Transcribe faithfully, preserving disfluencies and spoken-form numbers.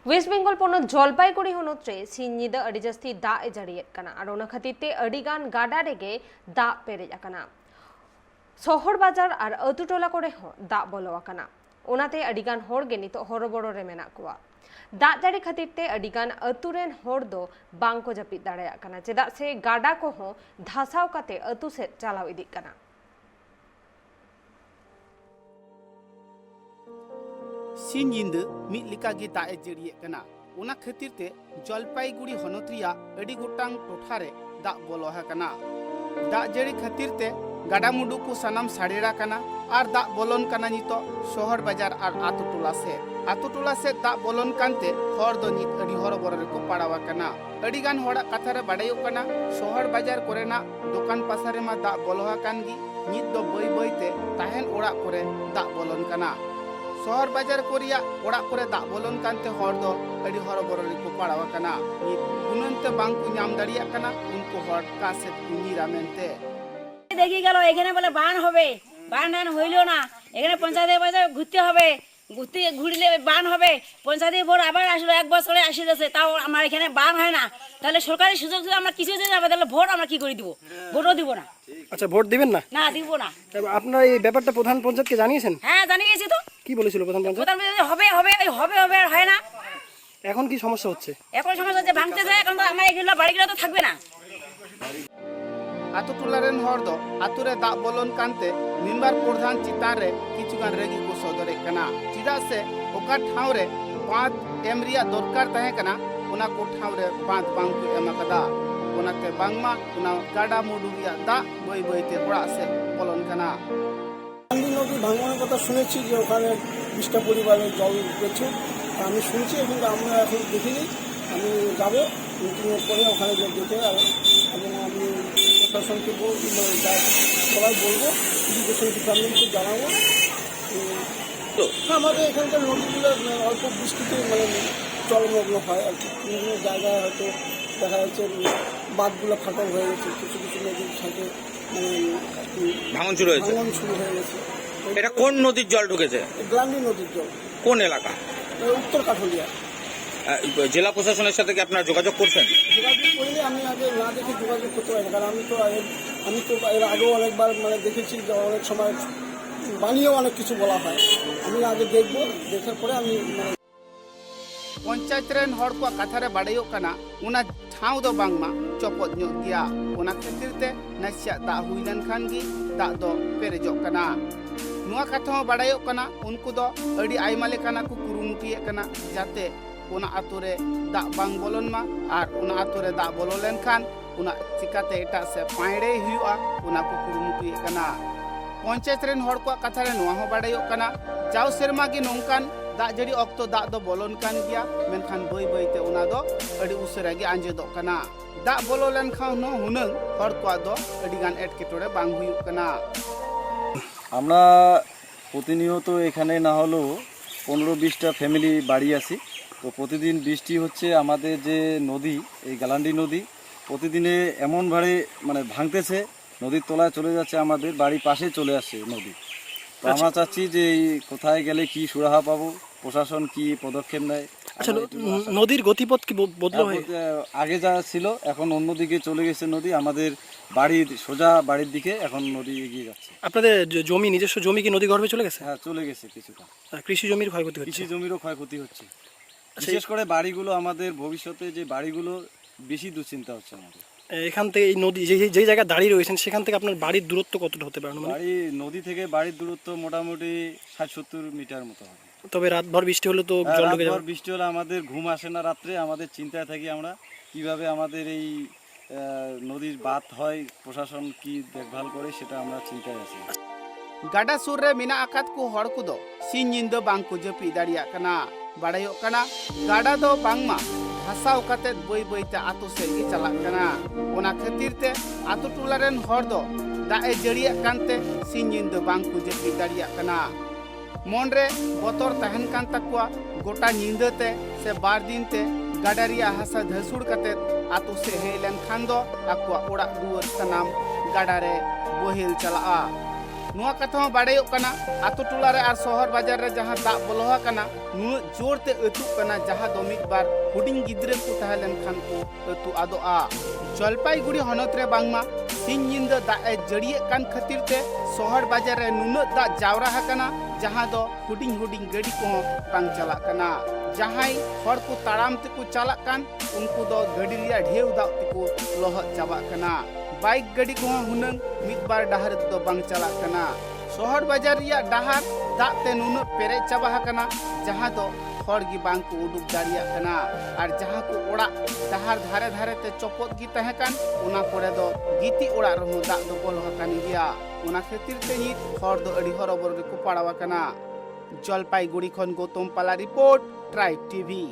West Bengal ᱯᱚᱱᱚᱛ ᱡᱚᱞᱯᱟᱭᱜᱩᱲᱤ ᱦᱚᱱᱚᱛ ᱨᱮ ᱥᱤᱧ ᱧᱤᱫᱟᱹ ᱟᱹᱰᱤ ᱡᱟᱹᱥᱛᱤ ᱫᱟᱜ ᱮ ᱡᱟᱹᱲᱤᱭᱮᱫ ᱠᱟᱱᱟ ᱟᱨ ᱚᱱᱟ ᱠᱷᱟᱹᱛᱤᱨ ᱛᱮ ᱟᱹᱰᱤ ᱜᱟᱱ ᱜᱟᱰᱟ ᱨᱮᱜᱮ ᱫᱟᱜ ᱯᱮᱨᱮᱡ ᱟᱠᱟᱱᱟ᱾ ᱥᱚᱦᱚᱨ ᱵᱟᱡᱟᱨ ᱟᱨ ᱟᱹᱛᱩ ᱴᱚᱞᱟ ᱠᱚᱨᱮ ᱦᱚᱸ ᱫᱟᱜ ᱵᱚᱞᱚ ᱟᱠᱟᱱᱟ᱾ ᱚᱱᱟᱛᱮ ᱟᱹᱰᱤ ᱜᱟᱱ ᱦᱚᱲ ᱜᱮ ᱱᱤᱛᱚᱜ ᱦᱚᱨᱚᱵᱚᱨᱚ ᱨᱮ ᱢᱮᱱᱟᱜ ᱠᱚᱣᱟ᱾ ᱫᱟᱜ ᱡᱟᱹᱲᱤ ᱠᱷᱟᱹᱛᱤᱨ ᱛᱮ ᱟᱹᱰᱤ ᱜᱟᱱ ᱟᱹᱛᱩ ᱨᱮᱱ ᱦᱚᱲ ᱫᱚ ᱵᱟᱝ ᱠᱚ ᱡᱟᱹᱯᱤᱫ ᱫᱟᱲᱮᱭᱟᱜ ᱠᱟᱱᱟ, ᱪᱮᱫᱟᱜ ᱥᱮ ᱜᱟᱰᱟ ᱠᱚᱦᱚᱸ ᱫᱷᱟᱥᱟᱣ ᱠᱟᱛᱮ ᱟᱹᱛᱩ ᱥᱮᱫ ᱪᱟᱞᱟᱣ ᱤᱫᱤᱜ ᱠᱟᱱᱟ᱾ ᱥᱤᱧ ᱧᱤᱫᱟᱹ ᱢᱤᱫ ᱞᱮᱠᱟᱜᱮ ᱫᱟᱜ ᱮ ᱡᱟᱹᱲᱤᱭᱮᱫ ᱠᱟᱱᱟ᱾ ᱚᱱᱟ ᱠᱷᱟᱹᱛᱤᱨ ᱛᱮ ᱡᱚᱞᱯᱟᱭᱜᱩᱲᱤ ᱦᱚᱱᱚᱛ ᱨᱮᱭᱟᱜ ᱟᱹᱰᱤ ᱜᱚᱴᱟᱝ ᱴᱚᱴᱷᱟ ᱨᱮ ᱫᱟᱜ ᱵᱚᱞᱚ ᱟᱠᱟᱱᱟ᱾ ᱫᱟᱜ ᱡᱟᱹᱲᱤ ᱠᱷᱟᱹᱛᱤᱨ ᱛᱮ ᱜᱟᱰᱟ ᱢᱩᱰᱩ ᱠᱚ ᱥᱟᱱᱟᱢ ᱥᱟᱲᱮᱲ ᱟᱠᱟᱱᱟ ᱟᱨ ᱫᱟᱜ ᱵᱚᱞᱚᱱ ᱠᱟᱱᱟ ᱱᱤᱛᱚᱜ ᱥᱚᱦᱚᱨ ᱵᱟᱡᱟᱨ ᱟᱨ ᱟᱛᱳ ᱴᱚᱞᱟ ᱥᱮᱫ᱾ ᱟᱛᱳ ᱴᱚᱞᱟ ᱥᱮᱫ ᱫᱟᱜ ᱵᱚᱞᱚᱱ ᱠᱟᱱᱛᱮ ᱦᱚᱲ ᱫᱚ ᱱᱤᱛ ᱟᱹᱰᱤ ᱦᱚᱨᱚᱵᱚᱨᱚ ᱨᱮᱠᱚ ᱯᱟᱲᱟᱣ ᱟᱠᱟᱱᱟ᱾ ᱟᱹᱰᱤ ᱜᱟᱱ ᱦᱚᱲᱟᱜ ᱠᱟᱛᱷᱟ ᱨᱮ ᱵᱟᱰᱟᱭᱚᱜ ᱠᱟᱱᱟ, ᱥᱚᱦᱚᱨ ᱵᱟᱡᱟᱨ ᱠᱚᱨᱮᱱᱟᱜ ᱫᱚᱠᱟᱱ ᱯᱟᱥᱟᱨ ᱨᱮᱢᱟ ᱫᱟᱜ ᱵᱚᱞᱚ ᱟᱠᱟᱱ ᱜᱮ, ᱱᱤᱛ ᱫᱚ ᱵᱟᱹᱭ ᱵᱟᱹᱭ ᱛᱮ ᱛᱟᱦᱮᱱ ᱚᱲᱟᱜ ᱠᱚᱨᱮ ᱫᱟᱜ ᱵᱚᱞᱚᱱ ᱠᱟᱱᱟ᱾ ᱥᱚᱦᱚᱨ ᱵᱟᱡᱟᱨ ᱠᱚ ᱨᱮᱭᱟᱜ ᱚᱲᱟᱜ ᱠᱚᱨᱮ ᱫᱟᱜ ᱵᱚᱞᱚᱱ ᱠᱟᱱᱛᱮ ᱦᱚᱲ ᱫᱚ ᱟᱹᱰᱤ ᱦᱚᱨᱚᱵᱚᱨᱚ ᱨᱮᱠᱚ ᱯᱟᱲᱟᱣ ᱟᱠᱟᱱᱟ᱾ ᱱᱤᱛ ᱜᱩᱱᱟᱹᱱ ᱛᱮ ᱵᱟᱝ ᱠᱚ ᱧᱟᱢ ᱫᱟᱲᱮᱭᱟᱜ ᱠᱟᱱᱟ ᱩᱱᱠᱩ ᱦᱚᱲ ᱚᱠᱟ ᱥᱮᱫ ᱠᱚ ᱧᱤᱨᱟ ᱢᱮᱱᱛᱮ᱾ দেখি গেল এখানে বলে বান হবে, বান টান হইল না, এখানে পঞ্চায়েতে বাজে ঘুরতে হবে, ঘুরতে ঘুরলে বান হবে। পঞ্চায়েতে ভোট আবার আসলো, এক বছরে আসি যাচ্ছে, তাও আমার এখানে বান হয় না। তাহলে সরকারি সুযোগ সুবিধা আমরা কিছু দিতে হবে, তাহলে ভোট আমরা কি করে দিব? ভোটও দিব না। আচ্ছা, ভোট দিবেন না? না, দিব না। তা আপনারা এই ব্যাপারটা প্রধান পঞ্চায়েতকে জানিয়েছেন? হ্যাঁ, জানিয়ে গেছি তো। কি বলেছিল প্রধান পঞ্চায়েত? প্রধান পঞ্চায়েত হবে, হবে, এই হবে, হবে, আর হয় না। এখন কি সমস্যা হচ্ছে? এখন সমস্যা হচ্ছে, ভাঙতেছে, এখন তো আমার এগুলো, বাড়িগুলো তো থাকবে না। ᱟᱛᱳ ᱴᱚᱞᱟ ᱨᱮᱱ ᱦᱚᱲ ᱫᱚ ᱟᱛᱳ ᱨᱮ ᱫᱟᱜ ᱵᱚᱞᱚᱱ ᱠᱟᱱᱛᱮ ᱢᱮᱢᱵᱟᱨ ᱯᱨᱚᱫᱷᱟᱱ ᱪᱮᱛᱟᱱ ᱨᱮ ᱠᱤᱪᱷᱩ ᱜᱟᱱ ᱨᱟᱹᱜᱤ ᱠᱚ ᱥᱚᱫᱚᱨᱮᱫ ᱠᱟᱱᱟ, ᱪᱮᱫᱟᱜ ᱥᱮ ᱚᱠᱟ ᱴᱷᱟᱶ ᱨᱮ ᱵᱟᱸᱫᱽ ᱮᱢ ᱨᱮᱭᱟᱜ ᱫᱚᱨᱠᱟᱨ ᱛᱟᱦᱮᱸ ᱠᱟᱱᱟ, ᱚᱱᱟ ᱠᱚ ᱴᱷᱟᱶ ᱨᱮ ᱵᱟᱸᱫᱽ ᱵᱟᱝ ᱠᱚ ᱮᱢ ᱟᱠᱟᱫᱟ᱾ ᱚᱱᱟᱛᱮ ᱵᱟᱝᱢᱟ ᱚᱱᱟ ᱜᱟᱰᱟ ᱢᱩᱰᱩ ᱨᱮᱭᱟᱜ ᱫᱟᱜ ᱵᱟᱹᱭ ᱵᱟᱹᱭ ᱛᱮ ᱚᱲᱟᱜ ᱥᱮᱫ ᱵᱚᱞᱚᱱ ᱠᱟᱱᱟ᱾ গান্ধী নদী ভাঙনের কথা শুনেছি যে ওখানে বিশটা পরিবারের জল ঢুকেছে। তা আমি শুনছি, এখন আমরা এখন দেখিনি। আমি যাব, মিটিংয়ের পরে ওখানে গিয়ে দেখে আর এবং আমি প্রশাসনকে বল-, মানে, যা করার বলবো, ইরিগেশন ডিপার্টমেন্টকে জানাবো। উম, তো না, আমাদের এখানকার নদীগুলো, মানে, অল্প বৃষ্টিতে, মানে, জলমগ্ন হয় আর কি। বিভিন্ন জায়গায় হয়তো দেখা যাচ্ছে, উম, বাঁধগুলো ফাটল হয়ে গেছে, কিছু কিছু নদীর সাথে, মানে, উম, ভাঙন শুরু হয়েছে? ভাঙন শুরু হয়ে গেছে। এটা কোন নদীর জল ঢুকেছে? গ্লান্ডি নদীর জল। কোন এলাকা? ওই উত্তর কাঠলিয়া। আহ, জেলা প্রশাসনের সাথে কি আপনারা যোগাযোগ করছেন? যোগাযোগ করলে আমি আগে না দেখে যোগাযোগ করতে পারি না, কারণ আমি তো আগে, আমি তো এর আগেও অনেকবার মানে দেখেছি যে অনেক সময় বানিয়েও অনেক কিছু বলা হয়। আমি আগে দেখবো, দেখার পরে আমি মানে পঞ্ᱪᱟᱭᱮᱛ ᱨᱮᱱ ᱦᱚᱲ ᱠᱚᱣᱟᱜ ᱠᱟᱛᱷᱟ ᱨᱮ ᱵᱟᱰᱟᱭᱚᱜ ᱠᱟᱱᱟ, ᱚᱱᱟ ᱴᱷᱟᱶ ᱫᱚ ᱵᱟᱝᱢᱟ ᱪᱚᱯᱚᱫ ᱧᱚᱜ ᱜᱮᱭᱟ᱾ ᱚᱱᱟ ᱠᱷᱟᱹᱛᱤᱨ ᱛᱮ ᱱᱟᱥᱮᱭᱟᱜ ᱫᱟᱜ ᱦᱩᱭ ᱞᱮᱱᱠᱷᱟᱱ ᱜᱮ ᱫᱟᱜ ᱫᱚ ᱯᱮᱨᱮᱡᱚᱜ ᱠᱟᱱᱟ᱾ ᱱᱚᱣᱟ ᱠᱟᱛᱷᱟ ᱦᱚᱸ ᱵᱟᱰᱟᱭᱚᱜ ᱠᱟᱱᱟ, ᱩᱱᱠᱩ ᱫᱚ ᱟᱹᱰᱤ ᱟᱭᱢᱟ ᱞᱮᱠᱟᱱᱟᱜ ᱠᱚ ᱠᱩᱨᱩᱢᱩᱴᱩᱭᱮᱫ ᱠᱟᱱᱟ, ᱡᱟᱛᱮ ᱚᱱᱟ ᱟᱛᱳ ᱨᱮ ᱫᱟᱜ ᱵᱟᱝ ᱵᱚᱞᱚᱱ ᱢᱟ᱾ ᱟᱨ ᱚᱱᱟ ᱟᱛᱳ ᱨᱮ ᱫᱟᱜ ᱵᱚᱞᱚ ᱞᱮᱱᱠᱷᱟᱱ ᱚᱱᱟ ᱪᱤᱠᱟᱛᱮ ᱮᱴᱟᱜ ᱥᱮᱫ ᱯᱟᱸᱭᱲᱮ ᱦᱩᱭᱩᱜᱼᱟ, ᱚᱱᱟ ᱠᱚ ᱠᱩᱨᱩᱢᱩᱴᱩᱭᱮᱫ ᱠᱟᱱᱟ᱾ ᱯᱚᱧᱪᱟᱭᱮᱛ ᱨᱮᱱ ᱦᱚᱲ ᱠᱚᱣᱟᱜ ᱠᱟᱛᱷᱟ ᱨᱮ ᱱᱚᱣᱟ ᱦᱚᱸ ᱵᱟᱰᱟᱭᱚᱜ ᱠᱟᱱᱟ, ᱡᱟᱣ ᱥᱮᱨᱢᱟ ᱜᱮ ᱱᱚᱝᱠᱟᱱ ᱫᱟᱜ ᱡᱟᱹᱲᱤ ᱚᱠᱛᱚ ᱫᱟᱜ ᱫᱚ ᱵᱚᱞᱚᱱ ᱠᱟᱱ ᱜᱮᱭᱟ, ᱢᱮᱱᱠᱷᱟᱱ ᱵᱟᱹᱭ ᱵᱟᱹᱭ ᱛᱮ ᱚᱱᱟ ᱫᱚ ᱟᱹᱰᱤ ᱩᱥᱟᱹᱨᱟ ᱜᱮ ᱟᱸᱡᱮᱫᱚᱜ ᱠᱟᱱᱟ᱾ ᱫᱟᱜ ᱵᱚᱞᱚ ᱞᱮᱱᱠᱷᱟᱱ ᱦᱚᱸ ᱦᱩᱱᱟᱹᱝ ᱦᱚᱲ ᱠᱚᱣᱟᱜ ᱫᱚ ᱟᱹᱰᱤ ᱜᱟᱱ ᱮᱴᱠᱮᱴᱚᱬᱮ ᱵᱟᱝ ᱦᱩᱭᱩᱜ ᱠᱟᱱᱟ᱾ আমরা প্রতিনিয়ত এখানে না হলেও পনেরো বিশটা ফ্যামিলি বাড়ি আছি। তো প্রতিদিন বৃষ্টি হচ্ছে, আমাদের যে নদী, এই গালান্ডি নদী প্রতিদিনে এমনভাবে মানে ভাঙতেছে, নদীর তলায় চলে যাচ্ছে, আমাদের বাড়ির পাশে চলে আসছে নদী। তো আচ্ছা। আমরা চাচ্ছি যে এই কোথায় গেলে কি সুরাহা পাবো, প্রশাসন কি পদক্ষেপ নেয়। আচ্ছা, আমরা ন-, একটু আশা নদীর গতিপথ কি ব-, বদল হ্যাঁ, হয়ে? বলতে, আগে যা ছিল এখন অন্যদিকে চলে গেছে নদী, আমাদের বাড়ির সোজা বাড়ির দিকে এখন নদী এগিয়ে যাচ্ছে। আপনাদের জ-, জমি, নিজস্ব জমি কি নদী গর্ভে চলে গেছে? হ্যাঁ, চলে গেছে কিছুটা। আর কৃষি জমির ক্ষয়ক্ষতি হচ্ছে? কৃষি জমিরও ক্ষয়ক্ষতি হচ্ছে। আচ্ছা, বিশেষ করে বাড়িগুলো, আমাদের ভবিষ্যতে যে বাড়িগুলো, বেশি দুশ্চিন্তা হচ্ছে আমাদের। এ, এখান থেকে এই নদী, যে, যে, যেই জায়গায় দাঁড়িয়ে রয়েছেন, সেখান থেকে আপনার বাড়ির দূরত্ব কতটা হতে পারে আনুমানিক? বাড়ি, নদী থেকে বাড়ির দূরত্ব মোটামুটি ষাট সত্তর মিটার মতো হবে। তবে রাতভর বৃষ্টি হলে তো হ্যাঁ, জল ঢুকে যাবে। রাতভর বৃষ্টি হলে আমাদের ঘুম আসে না রাত্রে, আমাদের চিন্তায় থাকি আমরা কিভাবে আমাদের এই, আহ, নদীর বাঁধ হয়, প্রশাসন কি দেখভাল করে, সেটা আমরা চিন্তায় আছি। ᱜᱟᱰᱟ ᱥᱩᱨ ᱨᱮ ᱢᱮᱱᱟᱜ ᱟᱠᱟᱫ ᱠᱚ ᱦᱚᱲ ᱠᱚᱫᱚ ᱥᱤᱧ ᱧᱤᱫᱟᱹ ᱵᱟᱝ ᱠᱚ ᱡᱟᱹᱯᱤᱫ ᱫᱟᱲᱮᱭᱟᱜ ᱠᱟᱱᱟ᱾ ᱵᱟᱲᱟᱭᱚᱜ ᱠᱟᱱᱟ, ᱜᱟᱰᱟ ᱫᱚ ᱵᱟᱝᱢᱟ ᱫᱷᱟᱥᱟᱣ ᱠᱟᱛᱮ ᱵᱟᱹᱭ ᱵᱟᱹᱭ ᱛᱮ ᱟᱛᱳ ᱥᱮᱫ ᱜᱮ ᱪᱟᱞᱟᱜ ᱠᱟᱱᱟ᱾ ᱚᱱᱟ ᱠᱷᱟᱹᱛᱤᱨ ᱛᱮ ᱟᱛᱳ ᱴᱚᱞᱟ ᱨᱮᱱ ᱦᱚᱲ ᱫᱚ ᱫᱟᱜ ᱮ ᱡᱟᱹᱲᱤᱭᱮᱫ ᱠᱟᱱᱛᱮ ᱥᱤᱧ ᱧᱤᱫᱟᱹ ᱵᱟᱝ ᱠᱚ ᱡᱟᱹᱯᱤᱫ ᱫᱟᱲᱮᱭᱟᱜ ᱠᱟᱱᱟ᱾ ᱢᱚᱱ ᱨᱮ ᱵᱚᱛᱚᱨ ᱛᱟᱦᱮᱱ ᱠᱟᱱ ᱛᱟᱠᱚᱣᱟ, ᱜᱚᱴᱟ ᱧᱤᱫᱟᱹ ᱛᱮ ᱥᱮ ᱵᱟᱨ ᱫᱤᱱ ᱛᱮ ᱜᱟᱰᱟ ᱨᱮᱭᱟᱜ ᱦᱟᱥᱟ ᱫᱷᱟᱹᱥᱩᱲ ᱠᱟᱛᱮ ᱟᱛᱳ ᱥᱮᱫ ᱦᱮᱡ ᱞᱮᱱᱠᱷᱟᱱ ᱫᱚ ᱟᱠᱚᱣᱟᱜ ᱚᱲᱟᱜ ᱫᱩᱣᱟᱹᱨ ᱥᱟᱱᱟᱢ ᱜᱟᱰᱟ ᱨᱮ ᱵᱚᱦᱮᱞ ᱪᱟᱞᱟᱜᱼᱟ᱾ ᱱᱚᱣᱟ ᱠᱟᱛᱷᱟ ᱦᱚᱸ ᱵᱟᱰᱟᱭᱚᱜ ᱠᱟᱱᱟ, ᱟᱛᱳ ᱴᱚᱞᱟ ᱨᱮ ᱟᱨ ᱥᱚᱦᱚᱨ ᱵᱟᱡᱟᱨ ᱨᱮ ᱡᱟᱦᱟᱸ ᱫᱟᱜ ᱵᱚᱞᱚ ᱟᱠᱟᱱᱟ, ᱱᱩᱱᱟᱹᱜ ᱡᱳᱨ ᱛᱮ ᱟᱹᱛᱩᱜ ᱠᱟᱱᱟ, ᱡᱟᱦᱟᱸ ᱫᱚ ᱢᱤᱫ ᱵᱟᱨ ᱦᱩᱰᱤᱧ ᱜᱤᱫᱽᱨᱟᱹ ᱠᱚ ᱛᱟᱦᱮᱸ ᱞᱮᱱᱠᱷᱟᱱ ᱠᱚ ᱟᱹᱛᱩ ᱟᱫᱚᱜᱼᱟ᱾ ᱡᱚᱞᱯᱟᱭᱜᱩᱲᱤ ᱦᱚᱱᱚᱛ ᱨᱮ ᱵᱟᱝᱢᱟ ᱥᱤᱧ ᱧᱤᱫᱟᱹ ᱫᱟᱜ ᱮ ᱡᱟᱹᱲᱤᱭᱮᱫ ᱠᱟᱱ ᱠᱷᱟᱹᱛᱤᱨ ᱛᱮ ᱥᱚᱦᱚᱨ ᱵᱟᱡᱟᱨ ᱨᱮ ᱱᱩᱱᱟᱹᱜ ᱫᱟᱜ ᱡᱟᱣᱨᱟ ᱟᱠᱟᱱᱟ, ᱡᱟᱦᱟᱸ ᱫᱚ ᱦᱩᱰᱤᱧ ᱦᱩᱰᱤᱧ ᱜᱟᱹᱰᱤ ᱠᱚᱦᱚᱸ ᱵᱟᱝ ᱪᱟᱞᱟᱜ ᱠᱟᱱᱟ᱾ ᱡᱟᱦᱟᱸᱭ ᱦᱚᱲ ᱠᱚ ᱛᱟᱲᱟᱢ ᱛᱮᱠᱚ ᱪᱟᱞᱟᱜ ᱠᱟᱱ, ᱩᱱᱠᱩ ᱫᱚ ᱜᱟᱹᱰᱤ ᱨᱮᱭᱟᱜ ᱰᱷᱮᱣ ᱫᱟᱜ ᱛᱮᱠᱚ ᱞᱚᱦᱚᱫ ᱪᱟᱵᱟᱜ ᱠᱟᱱᱟ᱾ ᱵᱟᱭᱤᱠ ᱜᱟᱹᱰᱤ ᱠᱚᱦᱚᱸ ᱦᱩᱱᱟᱹᱝ ᱢᱤᱫ ᱵᱟᱨ ᱰᱟᱦᱟᱨ ᱛᱮᱫᱚ ᱵᱟᱝ ᱪᱟᱞᱟᱜ ᱠᱟᱱᱟ᱾ ᱥᱚᱦᱚᱨ ᱵᱟᱡᱟᱨ ᱨᱮᱭᱟᱜ ᱰᱟᱦᱟᱨ ᱫᱟᱜ ᱛᱮ ᱱᱩᱱᱟᱹᱜ ᱯᱮᱨᱮᱡ ᱪᱟᱵᱟ ᱟᱠᱟᱱᱟ, ᱡᱟᱦᱟᱸ ᱫᱚ ᱦᱚᱲ ᱜᱮ ᱵᱟᱝ ᱠᱚ ᱩᱰᱩᱠ ᱫᱟᱲᱮᱭᱟᱜ ᱠᱟᱱᱟ᱾ ᱟᱨ ᱡᱟᱦᱟᱸ ᱠᱚ ᱚᱲᱟᱜ ᱰᱟᱦᱟᱨ ᱫᱷᱟᱨᱮ ᱫᱷᱟᱨᱮ ᱛᱮ ᱪᱚᱯᱚᱫ ᱜᱮ ᱛᱟᱦᱮᱸ ᱠᱟᱱ, ᱚᱱᱟ ᱠᱚᱨᱮ ᱫᱚ ᱜᱤᱛᱤᱡ ᱚᱲᱟᱜ ᱨᱮᱦᱚᱸ ᱫᱟᱜ ᱫᱚ ᱵᱚᱞᱚ ᱟᱠᱟᱱ ᱜᱮᱭᱟ᱾ ᱚᱱᱟ ᱠᱷᱟᱹᱛᱤᱨ ᱛᱮ ᱱᱤᱛ ᱦᱚᱲ ᱫᱚ ᱟᱹᱰᱤ ᱦᱚᱨᱚᱵᱚᱨᱚ ᱨᱮᱠᱚ ᱯᱟᱲᱟᱣ ᱟᱠᱟᱱᱟ᱾ ᱡᱚᱞᱯᱟᱭᱜᱩᱲᱤ ᱠᱷᱚᱱ ᱜᱳᱛᱚᱢ ᱯᱟᱞᱟ ᱨᱤᱯᱳᱨᱴ, ᱴᱨᱟᱭᱤᱵ ᱴᱤᱵᱷᱤ᱾